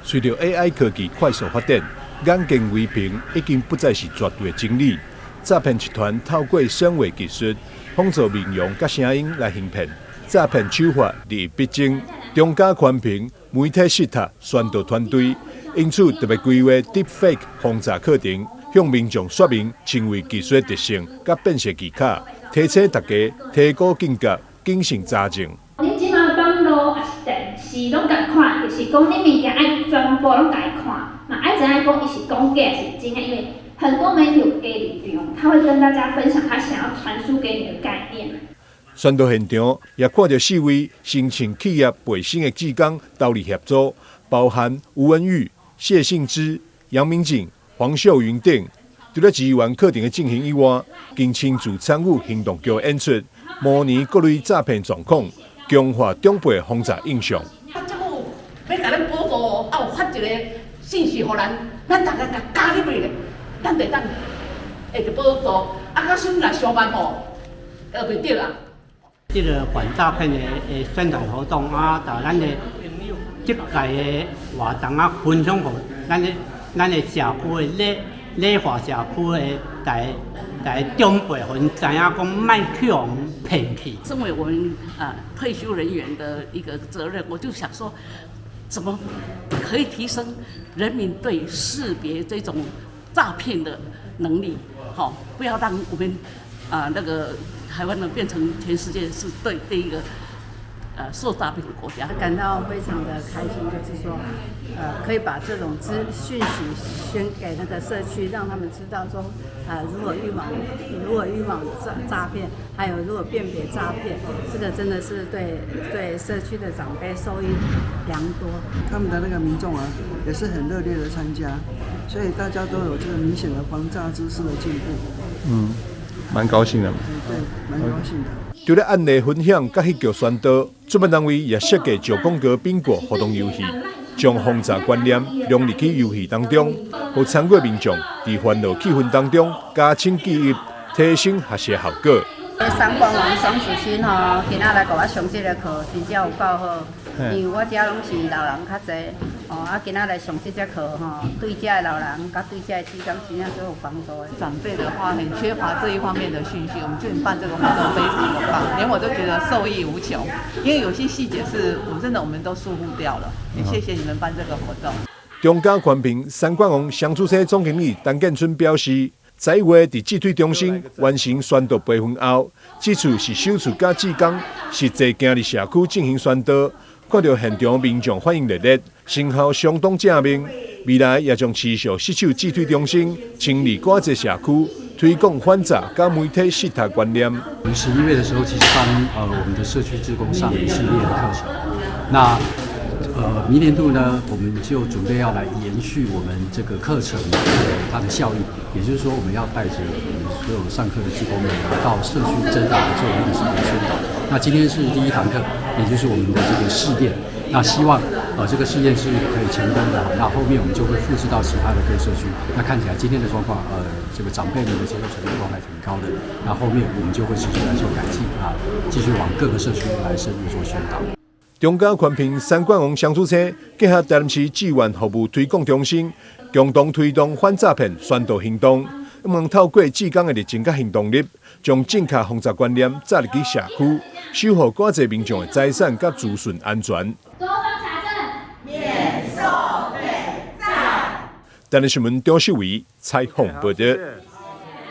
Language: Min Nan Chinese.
隨著 AI 科技快速發展，眼見為憑已經不再是絕對的真理。詐騙集團透過深偽技術，仿造面容佮聲音來行騙，詐騙手法日益逼真。中嘉寬頻媒體失察宣導團隊，因此特別規劃 Deepfake 防詐課程，向民眾說明深偽技術的特性佮辨識技巧，提醒大家提高警覺，謹慎查證。恁這馬網路抑是電視攏共看，就是講恁物件愛全部攏共伊看，嘛愛知影講伊是講假抑是真的，因為很多媒體有假立場，他會跟大家分享他想要傳輸給你的概念。宣導現場也看著四位新創企業背身的志工投入協助，包含吳文玉、謝杏芝、楊明景、黃秀雲等。除了職員課程的進行以外，更親自參與行動劇演出，模擬各類詐騙狀況，強化長輩防詐印象。政府欲共咱補助，啊有發一個信息予咱，咱逐家共加入去咧，咱就會當會著補助。啊，假使若上班吼，就袂著啊。這個反詐騙的宣傳活動啊，佇咱的這屆的活動啊，分享予咱的社區的禮華社區的大家長輩，予𪜶知影講，莫去予騙去。身為我們啊退休人員的一個責任，我就想說，怎麼可以提升人民對識別這種詐騙的能力？好，不要讓我們啊那個台灣呢變成全世界是對第一個受詐騙的國家。感到非常的開心，就是說，可以把這種資訊息宣給那個社區，讓他們知道說，如何預防詐騙，還有如何辨別詐騙，這個真的是對社區的長輩受益良多。他們的那個民眾啊，也是很熱烈的參加，所以大家都有這個明顯的防詐知識的進步。嗯，蠻高興的。對，蠻高興的。除了案例分享佮戲劇宣導，主辦單位也設計九宮格賓果互動遊戲，將防詐觀念融入去遊戲當中，予參與民眾佇歡樂氣氛當中加深記憶，提升學習效果。三冠王雙子星吼，今仔來共我上這個課，真正有夠好。因為我遮攏是老人較濟，哦，啊，今仔來上這節課吼，對遮的老人佮對遮的志工真正做有幫助的。長輩的話很缺乏這一方面的訊息，我們覺得辦這個活動非常的棒，連我都覺得受益無窮。因為有些細節是我真的我們都疏忽掉了，也謝謝你們辦這個活動。中嘉寬頻三冠王雙子星總經理陳建春表示，11月佇智推中心完成宣導培訓後，這次是首次佮志工實際行入社區進行宣導，看著現場民眾反應熱烈，成效相當正面。未來也將持續攜手智推中心，清理寡濟社區，推廣反詐佮媒體失察觀念。我們11月的時候，其實幫我們的社區志工上一系列的課程。那明年度呢，我們就準備要來延續我們這個課程的它的效益，也就是說，我們要帶着我們所有上課的志工們到社區真的來做一個宣導。那今天是第一堂課，也就是我們的這個試驗。那希望這個試驗是可以成功的，那後面我們就會複製到其他的各社區。那看起來今天的狀況，這個長輩們的接受程度都還挺高的。那後面我們就會持續來做改進啊，繼續往各個社區來深入做宣導。中嘉寬頻三冠王雙子星結合台南市志願服務推廣中心，共同推動反詐騙宣導行動，希望透過志工的熱情佮行動力，將正確防詐觀念紮入去社區，守護寡濟民眾的財產佮資訊安全。多方查證，免受騙詐。台南新聞張秀偉採訪報導。